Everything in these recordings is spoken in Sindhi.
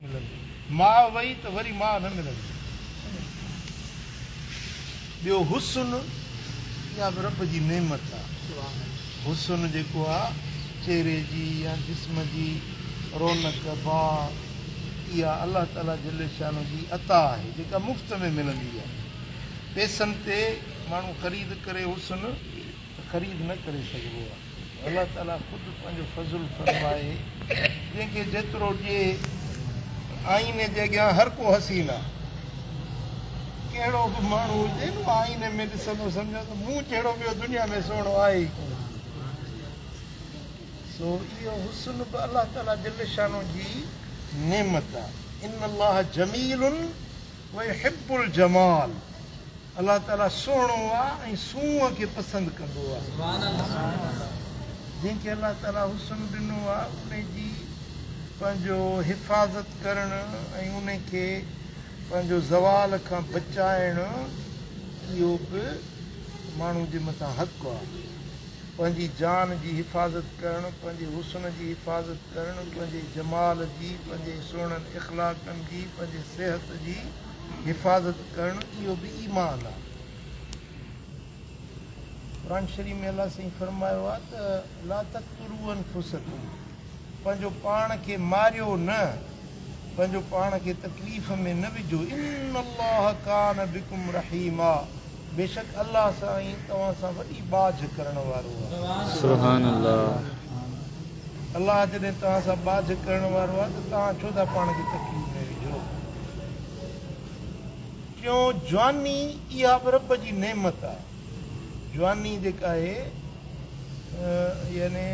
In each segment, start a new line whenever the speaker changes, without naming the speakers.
ملندي. ماء وئي ته وري ماء نه ملندي. ٻيو حسن، اها به رب جي نعمت آ. حسن جيڪو آ چهري جي يا جسم جي رونق باء اها الله تعالي جل شانه جي عطا آهي جيڪا مفت ۾ ملندي آ. پئسن تي ماڻهو خريد ڪري حسن ته خريد نه ڪري سگهبو آ. الله تعالي خود پنهنجو فضل فرمائي جنهن کي جيترو ڏئي. آئيني جي اڳيان هر ڪو حسين آ. ڪهڙو به ماڻهو هجي نه آئيني ۾ ڏسندو سمجهندو ته مون جهڙو ٻيو دنيا ۾ سهڻو آهي ئي ڪونه. سو اهو حسن به الله تعالي جل شانه جي نعمت آ. ان الله جميل ويحب الجمال. الله تعالي سهڻو آ ۽ سونهن کي پسند ڪندو آ. جنهن کي الله تعالي حسن ڏنو آ ان جي پنهنجو حفاظت ڪرڻ ۽ ان کي پنهنجو زوال کان بچائڻ اهو به ماڻهو جي مٿان حق آ. پنهنجي جان جي حفاظت ڪرڻ، پنهنجي حسن جي حفاظت ڪرڻ، پنهنجي جمال جي، پنهنجي سهڻن اخلاقن جي، پنهنجي صحت جي حفاظت ڪرڻ اهو به ايمان آ. قرآن شريف ۾ الله سائين فرمايو آ ته لا تقتلوا انفسڪم پنهنجو پاڻ کي ماريو نه، پنهنجو پاڻ کي تڪليف ۾ نه وجهو، ان الله ڪان بڪم رحيما بيشڪ الله سائين توهان سان وڏي ٻاجهه ڪرڻ وارو آ.
سبحان الله.
الله جڏهن توهان سان ٻاجهه ڪرڻ وارو آ ته توهان ڇو ٿا پاڻ کي تڪليف ۾ وجهو. ٽيون جواني اها به رب جي نعمت آ. جواني جيڪا آهي يعني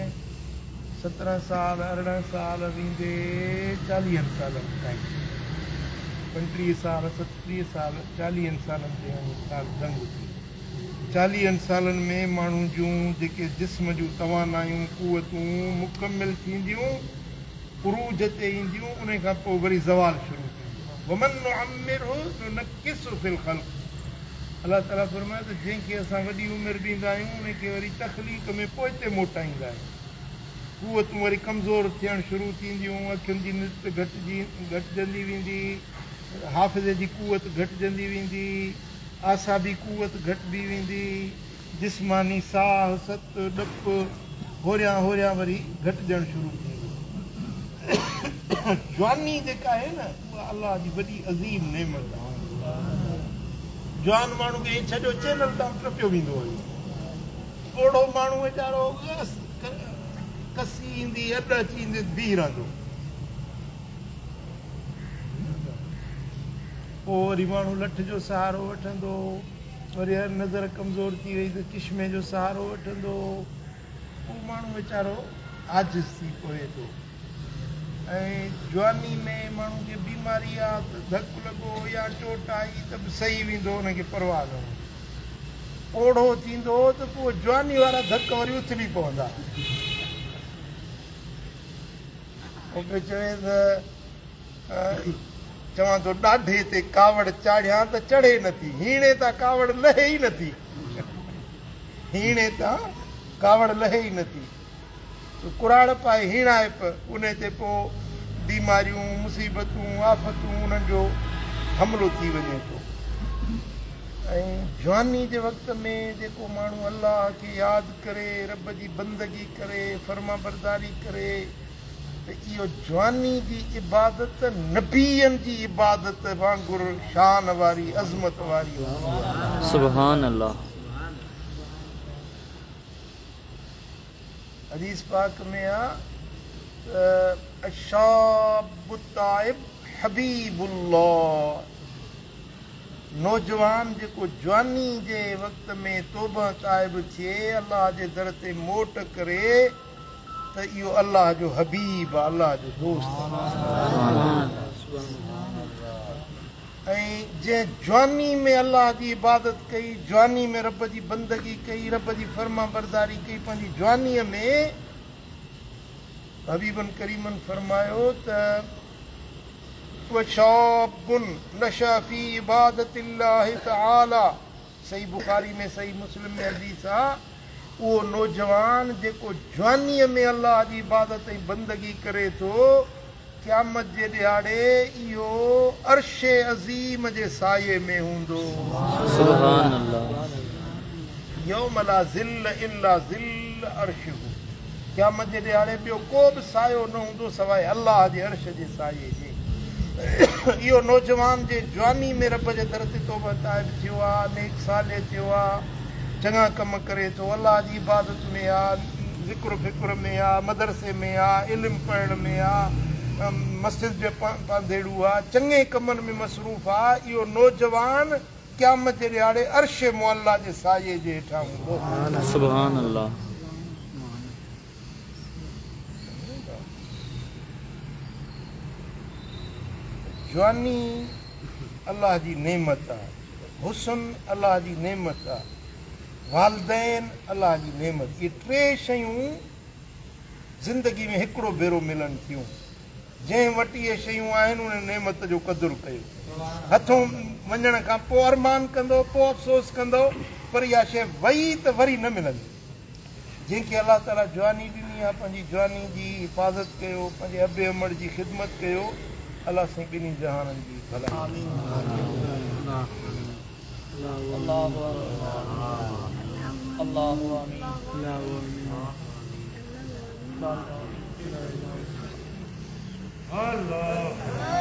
17 سال 18 سال ويندي 40 سالن تائين 35 سال 37 سال 40 سالن تائين وڃي ڳالهه دنگ ٿي. 40 سالن ۾ ماڻهو جون جيڪي جسم جون توانايون قوتون مڪمل ٿينديون عروج تي اينديون انهي کان پوء وري زوال شروع ٿيندو. ومن نعمره ننڪسه في الخلق الله تعالي فرمايو ته جنهن کي اسان وڏي عمر ڏيندا آهيون ان کي وري تخليق ۾ پوئتي موٽائيندا آهيون. قوتون وري ڪمزور ٿيڻ شروع ٿينديون، اکين جي نسبت گهٽجندي ويندي، حافظي جي قوت گهٽجندي ويندي، اعصابي قوت گهٽبي ويندي، جسماني ساهه، ست، ڏپ هوريان هوريان وري گهٽجڻ شروع ٿيندو. جواني جيڪا آهي نه اها الله جي وڏي عظيم نعمت آهي. جوان ماڻهو کي ائين ڇڏيو چينل تان ٽپيو ويندو هيو. پوڙهو ماڻهو ويچارو ڪسي ايندي اڏ اچي ايندي بيهي رهندو. پوء وري ماڻهو لٺ جو سهارو وٺندو، وري نظر ڪمزور ٿي وئي ته چشمي جو سهارو وٺندو. پوء ماڻهو ويچارو عاجز ٿي پوي ٿو ۽ جواني ۾ ماڻهو کي بيماري آ ته ڌڪ لڳو يا چوٽ آئي ته به سهي ويندو ان کي پرواهه نه هوندي. پوڙهو ٿيندو ته پوء جواني وارا ڌڪ وري اٿلي پوندا. هو پيو چوي ته چوان ٿو ڏاڍي تي ڪاوڙ چاڙهيان ته چڙهي نٿي، هيڻي تان ڪاوڙ لهي ئي نٿي. هيڻي تان ڪاوڙ لهي ئي نٿي. سو ڪراڙپ آهي هيڻائپ، انهي تي پوء بيماريون، مصيبتون، آفتون انهن جو حملو ٿي وڃي ٿو. ۽ جواني جي وقت ۾ جيڪو ماڻهو الله کي ياد ڪري، رب جي بندگي ڪري، فرمانبرداري ڪري ته اهو جواني جي عبادت نبين جي عبادت وانگر شان واري، عظمت واري هوندي آهي.
سبحان الله.
حديث پاڪ ۾ آ ته الشاب التائب حبيب الله نوجوان جيڪو جواني جي وقت ۾ توبه تائب ٿئي الله جي در تي موٽ ڪري ته اهو الله جو حبيب آ الله جو دوست آ. ۽ جنهن جواني ۾ الله جي عبادت ڪئي، جواني ۾ رب جي بندگي ڪئي، رب جي فرمانبرداري ڪئي پنهنجي جوانيء ۾، حبيبن ڪريمن فرمايو ته وشاب نشأ في عبادت الله تعالي صحيح بخاري ۾ صحيح مسلم ۾ حديث آ، اهو نوجوان جيڪو جوانيء ۾ الله جي عبادت ۽ بندگي ڪري ٿو، क़यामत जे ॾिहाड़े इहो अर्श अज़ीम जे साये में हूंदो।
सुभान अल्लाह।
यौम ला ज़िल इल्ला ज़िल अर्शहु। क़यामत जे ॾिहाड़े ॿियो को बि सायो न हूंदो सवाइ अल्लाह जे अर्श जे साये जे। इहो नौजवान जे जवानी में रब जे दर ते तौबा ताइब थियो आहे, नेक साले थियो आहे, चङा कम करे थो, अल्लाह जी इबादत में आहे, ज़िक्र फ़िक्र में आहे, मदरसे में आहे, इल्म पढ़ण में आहे, मस्जिद जे पांधेड़ू आहे, चङे कमनि में मसरूफ़ आहे। इहो नौजवान क़यामत जे ॾिहाड़े अर्श मुअल्ला जे साये जे हेठां हूंदो।
सुभान अल्लाह।
जवानी अल्लाह जी नेमत आहे, हुस्न अल्लाह जी नेमत आहे, वालदैन अल्लाह जी नेमत। इहे टे शयूं ज़िंदगी में हिकिड़ो भेरो मिलनि थियूं। जंहिं वटि इहे शयूं आहिनि उन नेमत जो क़दुरु कयो। हथों वञण खां पोइ अरमान कंदो, पोइ अफ़सोस कंदो, पर इहा शइ वई त वरी न मिलंदी। जंहिंखे अल्लाह ताला जवानी ॾिनी आहे, पंहिंजी जवानी जी हिफ़ाज़त कयो, पंहिंजे अबे अमड़ जी ख़िदमत कयो, अल्लाह साईं ॿिन्ही जहाननि जी भलाई। अल्लाह।